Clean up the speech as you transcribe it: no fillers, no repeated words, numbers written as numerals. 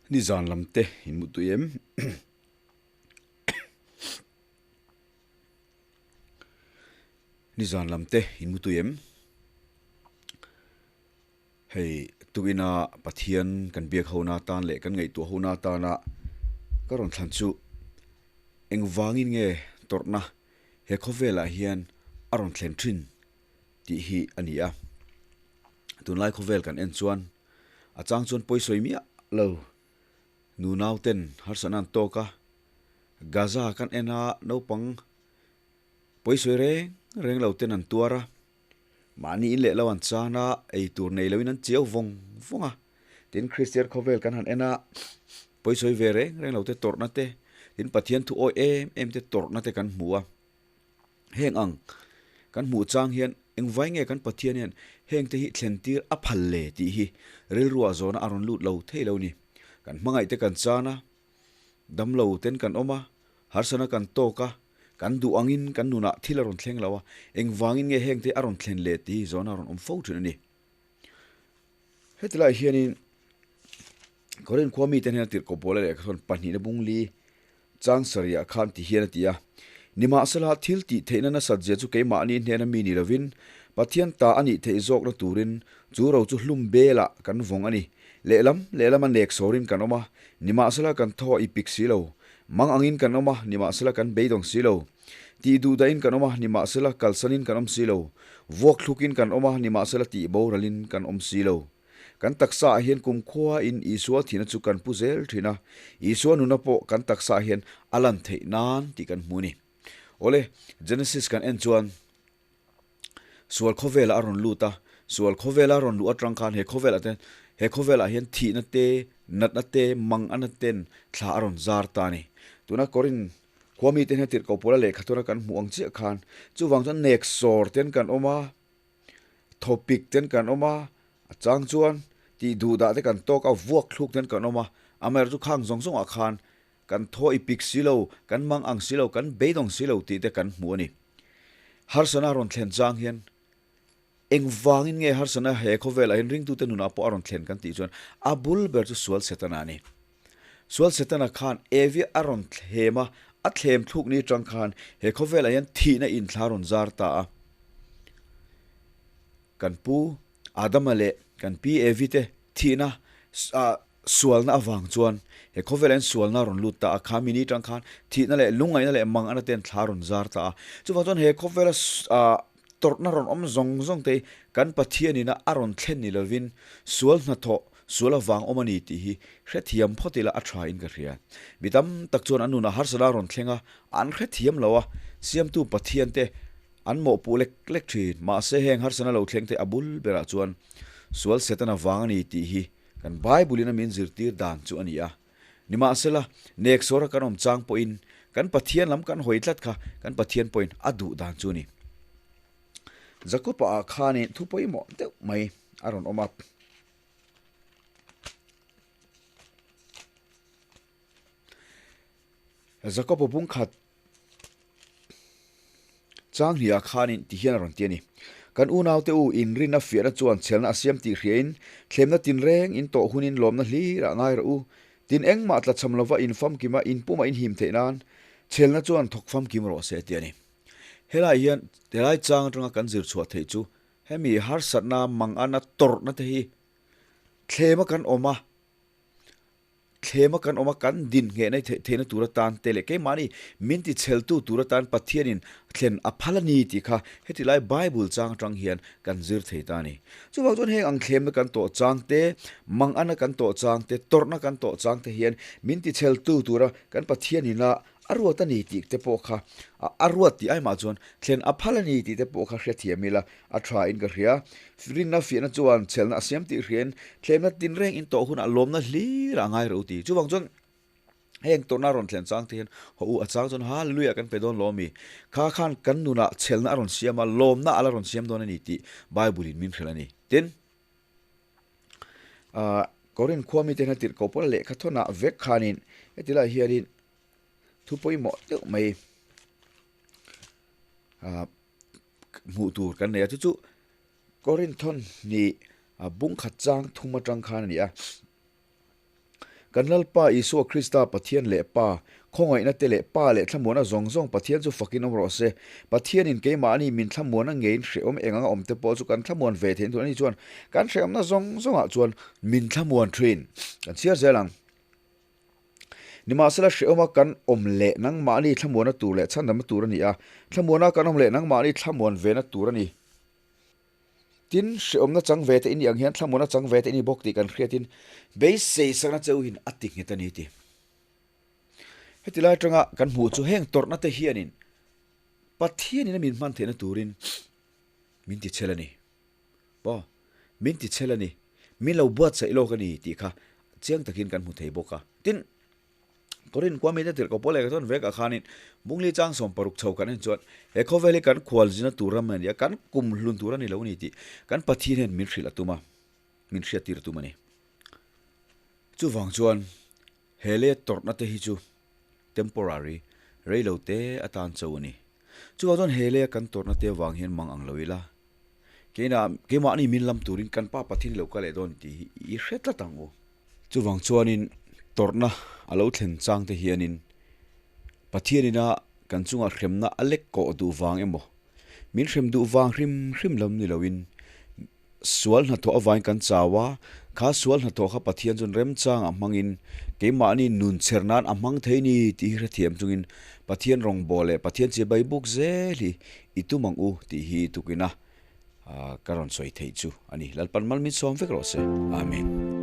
Nizan lam te in mutui em? Nizan lam te in mutui em? Hei tukina Pathian kan biak hona atan leh kan ngaihtuah hona atana ka rawn thlan chu engvangin nge tawrhna he khawvelah hian a rawn thlen thin tih hi a ni a. Tunlai khawvel kan en chuan a chang chuan pawisawi miah lo nunau ten harsatna an tawk a, Gaza kan en a naupang pawisawi reng reng lo ten an tuar a, mahni in leh lo an chan a, ei tur nei loin an chiau vawng vawng a, tin Kristian khawvel kan han en a pawisawi ve reng reng lo te tawrhna te, tin Pathian thu awi em em te tawrhna te kan hmu a. Heng ang kan hmuh chang hian engvai nge kan Pathian hian heng te hi thlen tir a phal le tih hi rilruah zawhna a rawn lut lo thei lo ni. Kan hmangaih te kan chan a, damlo ten kan awm a, harsana kan tawk a, kan duh angin kan nunah thil a rawn thleng lo a, engvangin nge heng te a rawn thlen le tih hi zawhna a rawn awm fo thin a ni. Heti lai hianin Korin khua mite hnena tirhkoh Paula lehkha chuan pahnihna bung li chang sarihah khan ti hian a ti a, Nimahsela, thil tih theihna nasat zia chu keimahni hnena mi ni lovin, Pathian ta a nih theih zawkna turin chu ro chu hlum belah kan vawng a ni. Lehlam lehlama nek sawrin kan awm a, nimahsela kan thaw a ipik si lo. Mang angin kan awm a, nimahsela kan beidawng si lo. Tih duh dahin kan awm a, nimahsela kalsanin kan awm si lo. Vuak thlukin kan awm a, nimahsela tih boralin kan awm si lo. Kan taksa ah hian kumkhua in Isua thihna chu kan pu zel thin a, Isua nuna pawh kan taksa ah hian a lan theih nan tih kan hmu a ni. Awle, Genesis kan en chuan sual khawvelah a rawn lut a, sual khawvela rawn luh atang khan he khawvelah te he khawvelah hian thihna te, natna te, mangana ten thla a rawn zar ta a ni. Tuna Korin khua mite hian tirhkoh pawla lehkha tuna kan hmuh ang chiah khan chuvang chuan nek sawr ten kan awm a, Thawpik ten kan awm a, a chang chuan tih duh dah te kan tawk a, vuak thluk ten kan awm a, amaherawhchu chu khang zawng zawngah khan kan thaw i pik si lo, kan mang ang si lo, kan beidawng si lo tih te kan hmu a ni. Harsana rawn thlen chang hian engvangin nge harsana he khawvelah hian ringtute nunah pawh a rawn thlen kan tih chuan a bul ber chu sual Setana a ni. Sual Setana khan Evi a rawn thlem a, a thlem thluk ni atang khan he khawvelah hian thihna inthla a rawn zar ta a. Kan pu Adama leh kan pi Evi te thihna sualna avang chuan he khawvelah hian sualna a rawn lut ta a, kha mini atang khan thihna leh lungngaihna leh mangana te an thla a rawn zar ta a. Chuvang chuan he khawvela tawrhna rawn awm zawng zawng te hi kan Pathianina a rawn thlen ni lovin sual hnathawh Sual avang awm a ni tih hi hrethiam phawt ila a tha in ka hria. Mi tam tak chuan an nunah harsatna a rawn thleng a, an hrethiam lo a, Siamtu Pathian te an mawhpuh lek lek thin. Mahse heng harsatna lo thleng te a bul berah chuan sual Setana vang a ni tih hi kan Bible in a min zirtir dan chu a ni a. Nimahsela, neksawra kan awm chang pawhin kan Pathian lam kan hawi tlat kha kan Pathian pawhin a duh dan chu a ni. Jakob-a ah khanin thu pawimawh deuh mai a rawn awm a. Jakob-a bungkhat chang hniah khanin ti hian a rawn ti a ni. Kan unaute u inrinna fiahna chuan chhelna a siam tih hriain thlemna tinreng in tawh hunin lawmna hlirah ngai rawh u. Tin engmah tlachham lova in famkima in pumah in him theih nan chhelna chuan thawk famkim rawh se a ti a ni. Helai hian helai chang atanga kan zir chhuah theih chu Hemi harsatna mangana tawrhna te hi thlema kan awm a, thlema kan awm a kan din nghehna theih theihna tur atan te leh keimahni min ti chheltu tur atan Pathianin thlen a phal a ni tih kha heti lai Bible chang atang hian kan zir thei ta a ni. Chuvang chuan heng ang thlemna kan tawh chang te, mangana kan tawh chang te, tawrhna kan tawh chang te hian min ti chheltu tura kan Pathianin a A ruat a ni tih te pawh kha, a ruat tih aimah chuan thlen a phal a ni tih te pawh kha hrethiam ila a tha in ka hria. Rinna fiahna chuan chhelna a siam tih hriain thlemna tinreng in tawh hunah lawmna hlir a ngai ro ti. Chuvang chuan heng tawrhna a rawn thlen chang te hian haw u a chang chuan Hallelujah kan pe dawn lo ami? Kha khan kan nunah chhelna a rawn siam a, lawmna a la rawn siam dawn a ni tih Bible in min hrilh a ni. Tin. Korin khua mite hian a tirhkoh pawh lehkha thawnah vek khanin heti lai hianin thu pawimawh deuh mai hmuh tur kan nei a chu chu Korin thawn hnih bung khat chang thum atang khan a ni a. Kan Lalpa Isua Krista Pathian leh Pa, khawngaihna te leh Pa leh thlamuana zawng zawng Pathian chu fakin awm rawh se. Pathianin keimahni min thlamuana ngeiin hrehawm eng anga awm te pawh chu kan thlamuan ve theih tur a ni chuan kan hrehawmna zawng zawngah chuan min thlamuan thin. Kan chhiar zel ang. Nimahsela hrehawma kan awm leh nangmahni thlamuana tur leh chhandamna tur a ni a, thlamuana kan awm leh nangmahni thlamuan vena tur a ni. Tin, hrehawmna chang ve te i nih ang hian thlamuana chang ve te i ni bawk tih kan hriatin beisei sakna cheu hin a ti nghet a ni ti. Heti lai atanga kan hmuh chu heng tawrhna te hianin Pathianin a min hman theihna turin min ti chhel a ni. Aw, min ti chhel a ni. Min lo buatsaih lawk a ni tih kha chiang takin kan hmu thei bawk a. Tin, Korin khua mite tirhkoh pawl leh ka chuan vekah khanin Bungli chang 60 chho kan en chuan he khawvel hi kan khual zina tur ram a ni a, kan kum hlun tur a ni lo a ni tih kan Pathian hian min hrilh a tum a, min hriattir a tum a ni. Chuvang chuan he lei tawrhna te hi chu temporary, rei lo te atan cho a ni. Chuvang chuan he leia kan tawrhna te avang hian mang ang lo ila, keina keimahni min lam turin kan pa Pathian hi lo kal leh dawn tih hi i hre tlat ang u. Chuvang chuanin tawrhna a lo thlen chang te hianin Pathianina kan chunga hremna a lek kawh duh vang emaw, min hrem duh vang hrim hrim lam ni loin Sual hnathawh avangin kan chau a, kha sual hnathawh kha Pathian chuan remchangah hmangin keimahni nun chher nan a hmang thei ni tih hi hrethiam chungin Pathian rawngbâwl leh Pathian chibai buk zel hi i tum ang u tih hi tukina ka rawn sawi theih chu a ni. Lalpan mal min sawm vek rawh se. Amen.